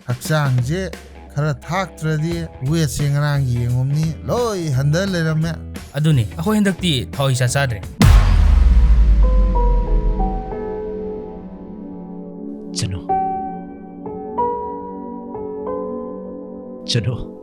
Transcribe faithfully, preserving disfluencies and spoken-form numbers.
ꯍꯛꯆꯥꯡꯁꯦ ꯈꯔ ꯊꯥꯛꯇ꯭ꯔꯗꯤ ꯋꯦꯠꯁꯦ ꯉꯔꯥꯡ ꯌꯦꯡꯉꯨꯕꯅꯤ ꯂꯣꯏ ꯍꯟꯊ ꯂꯩꯔꯝꯃꯦ꯫ ꯑꯗꯨꯅꯤ, ꯑꯩꯈꯣꯏ ꯍꯟꯗꯛꯇꯤ ꯊꯥꯎ ꯏꯆꯥ ꯆꯥꯗ꯭ꯔꯦ꯫ ꯆꯅꯣ꯫ ꯆꯅꯣ꯫